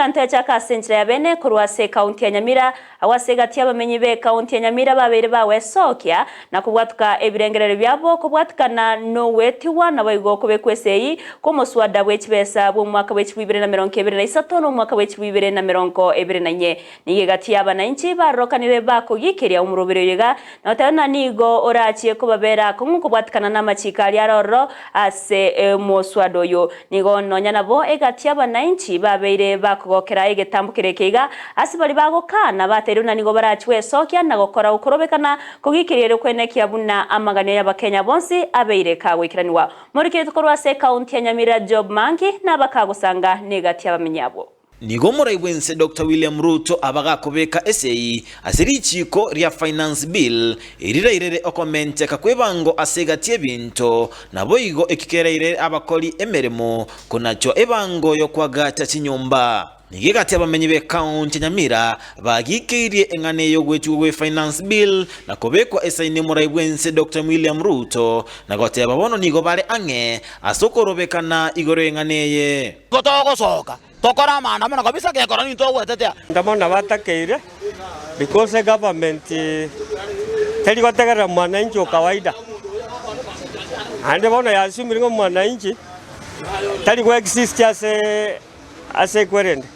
Reka ntoyachake ase enchera ya bene korwa ase ekaunti ya Nyamira, agwo ase egati y'abamenyi b'ekaunti ya Nyamira babeire bagwesokia na kobwatuka ebirengererio biabo kobwatikana nogwetigwa naboigo kobekwa esegi kw'omoswada bwe chibesa bw'omwaka bwe chibwa ibere na merongo ebere na isato na omwaka bwe chibwa ibere na merongo ebere na inye. Nigo egati y'abananchi barorokanire bakogikeria omoroberi oyo iga, na goteba ng'a nigo orachie kobabera akong'u kobwatikana namachiko aria are ororo ase omoswada oyo. Nigo nonya nabo egati y'abananchi babeire bakogokera egetambo keria eke iga, ase baria bagokana bateirwe ng'a nigo barachie gwesokia na gokora okorobekana kogikeria erio kwenekia buna amaganio y'Abakenya bonsi abeire kagoikeranigwa. Morikire korwa ase ekaunti ya Nyamira Job Mangi nabakagosanga negati y'abamenyi abwo. Nigo omorai bw'ense Doctor William Ruto aba gakobeka esegi ase richiiko ria Finance Bill erirairere okomenteka kw'ebango ase egati y'ebinto, naboigo eki kerairere abakori emeremo konachwa ebango y'okoagacha chinyomba. Nigo egati abamenyi b'ekaunti ya Nyamira bagikeirie eng'ana ey'ogwechigwa gwe Finance Bill na kobekwa esaini omorai bw'ense Doctor William Ruto na goteba bono nigo bare ang'e ase okorobekana igoro y'eng'ana eye. Igo togosoka tokore amaandamano kabisa gekora ninto ogwetetea. Ndamona batakeire because egovernment teri gotegerera mwananchi o kawaida. Naende bono ya assumire ng'a omwananchi tari go exist ase ase ekwerende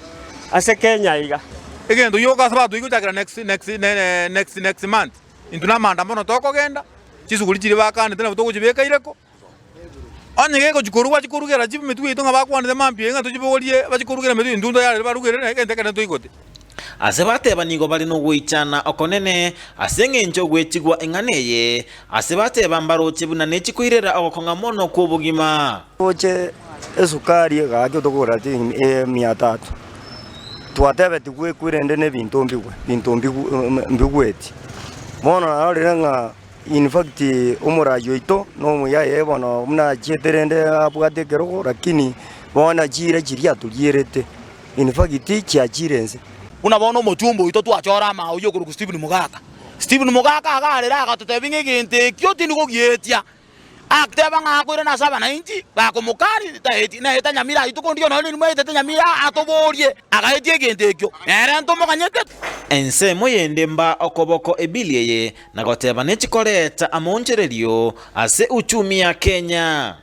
ase Kenya iga. Egento gioka ase batwai gochakera next next next next month, intwe na amaandamano tokogenda, chisuguri chiria bakanete nabo togochibeka ireko. Onye gegochia korwa bachia korugera chimetwe yaito ng'a bakwanete mambia ng'a tochibogorie bachie korugera emetwe intwe ntoyarere barugere na egento ekere ntoigote. Ase bateba nigo bare nogoichana okonene ase engencho ogwechigwa eng'ana eye, ase bateba mbaroche buna nechikoirera ogokong'a mono kw'obogima. Toche esukari egaki otokogora mia tatu, twatebetigwe ekwe rende na ebinto mbigwe, binto mbigweti. Bono narorire ng'a. In fact omoraia oito nomuya ee bono buna achiete rende abwate ekerogo lakini bono chiira chiria atorierete in fact chiachire inse. Buna bono omochumba oito twachora amaoyio okorokwa Stephen Mogaka. Stephen Mogaka agarera agatotebia ng'a egento ekio tindi kogietia. Agateba ng'a akoirana ase abanainchi bakomokani taeti naete Nyamira ayio tokondigia nonya neri mwaetete Nyamira atoborie agaetia egento ekio nere ntomoganyete. Ensemo yende mba okoboko ebili eye na goteba nechikoreta amaonchorerio ase uchumi ya Kenya.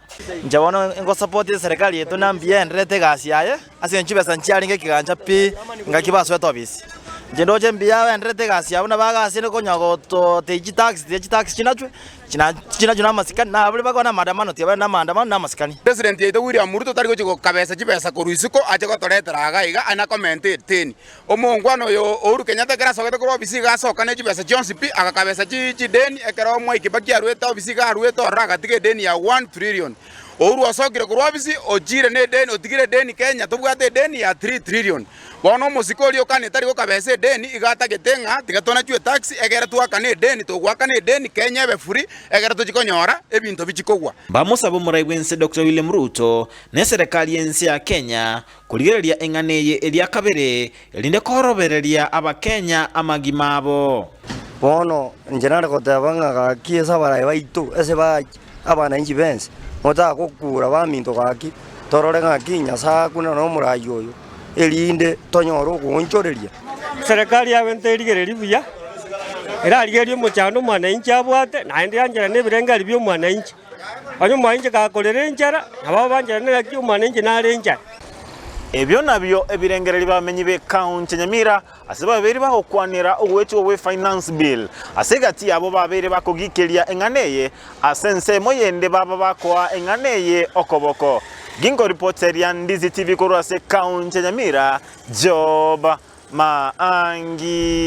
Inche bono ngosupport eserekari yaito na mbuya enderete egasi yaye, ase eng'encho chibesa nchiarenge ekegancha pi ngaki basoete ofisi. Inche ndoche mbuya baenderete egasi yabo buna bagasire konya gototei chitax tiga chitax chinachwe, china chinachwe na amasikani, nabare bakore na maandamano tiga bare na maandamano na amasikani. President yaito William Ruto tari gochia gokabesa chibesa korwa isiko ache gotoretera iga iga aye nakomente eteni. Omongwana oyo Uhuru Kenyatta ekero asogete korwa ofisi iga asoka ne chibesa chionsi pi, agakabesa chideni ekero Mwai Kibaki aruete ofisi iga aruete ororo agatiga edeni ya 1 trillion. Uhuru osokire korwa ofisi ochire ne edeni otigire edeni Kenya tobwate edeni ya 3 trillion. Bono omosike oria okane tari gokabesa edeni iga atagete ng'a tiga tonachwe etax egere twakane edeni togoakana edeni Kenya ebe free egere tochie konyora ebinto bichie kogwa. Bamosabe omorai bw'ense Doctor William Ruto na eserekari y'ense ya Kenya Korigereria eng'ana eye eria kabere, erinde korobereria Abakenya amagima abo. Bono inche nare goteba ng'a gaki ase abarai baito, ase abananchi b'ense, motagokura baminto gaki, torore ng'aki Nyasae akune nomorai oyo, erinde tonyore ogoonchoreria. Serikali yabo terigereria buya, erarigererie omochando omwananchi abwate, naende yancherane ebirengererio bia omwananchi. Onye omwananchi gakorera enchara, nabo abancherane naki omwananchi nare enchara. Ebio nabio ebirengererio b'abamenyi b'ekaunti ya Nyamira ase babeire bagokwanera ogoetigwa gwe Finance Bill. Ase egati yabo babeire bakogikeria eng'ana eye ase ensemo yende baba bakoa eng'ana eye okoboko. Ginkoripoteria Ndizi TV korwa ase ekaunti ya Nyamira, Job Maangi.